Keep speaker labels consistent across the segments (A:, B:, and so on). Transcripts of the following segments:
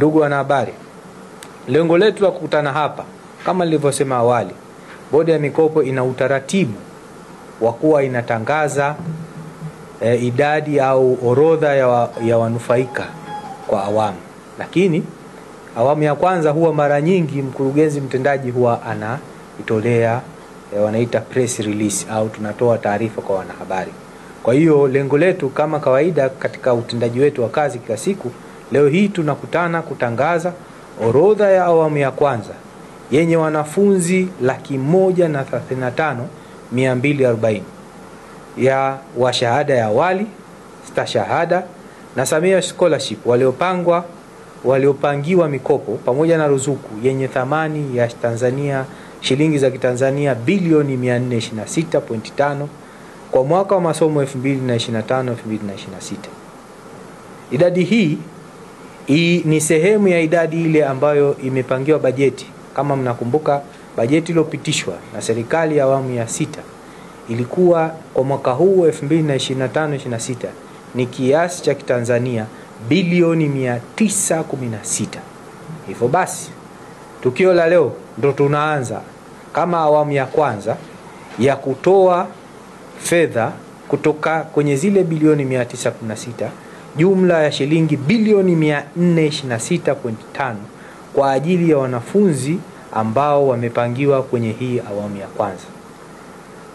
A: Ndugu wanahabari, lengo letu la kukutana hapa, kama nilivyosema awali, Bodi ya Mikopo ina utaratibu wa kuwa inatangaza idadi au orodha ya wanufaika kwa awamu. Lakini awamu ya kwanza huwa mara nyingi mkurugenzi mtendaji huwa anaitolea wanaita press release au tunatoa taarifa kwa wanahabari. Kwa hiyo lengo letu kama kawaida katika utendaji wetu wa kazi kila siku, leo hii tunakutana kutangaza orodha ya awamu ya kwanza yenye wanafunzi 135,240 ya wa shahada ya awali, stashahada na Samia Scholarship waliopangiwa mikopo pamoja na ruzuku yenye thamani ya Tanzania shilingi za Kitanzania bilioni 426.5 kwa mwaka wa masomo 2025-2026. Idadi hii ni sehemu ya idadi ile ambayo imepangiwa bajeti. Kama mnakumbuka, bajeti iliyopitishwa na serikali ya awamu ya 6 ilikuwa kwa mwaka huu 2025-26 ni kiasi cha Kitanzania bilioni 916. Hivyo basi tukio la leo ndo tunaanza kama awamu ya kwanza ya kutoa fedha kutoka kwenye zile bilioni 916, jumla ya shilingi bilioni 426.5 kwa ajili ya wanafunzi ambao wamepangiwa kwenye hii awamu ya kwanza.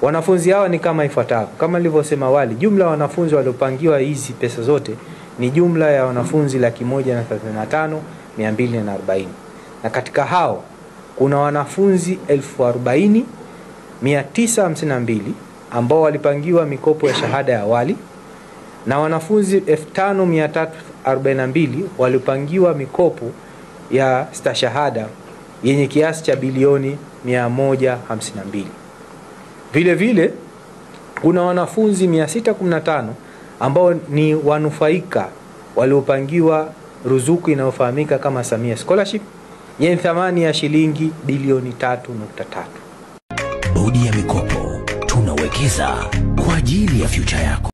A: Wanafunzi hawa ni kama ifuatavyo. Kama nilivyosema awali, jumla ya wanafunzi waliopangiwa hizi pesa zote ni jumla ya wanafunzi 135,240. Na katika hao kuna wanafunzi 40,952 ambao walipangiwa mikopo ya shahada ya awali na wanafunzi 5,342 walipangiwa mikopo ya stashahada yenye kiasi cha bilioni 152. Vile vile kuna wanafunzi 615 ambao ni wanufaika waliopangiwa ruzuku inayofahamika kama Samia Scholarship yenye thamani ya shilingi bilioni 3.3.
B: Bodi ya Mikopo, tunawekeza kwa ajili ya future yako.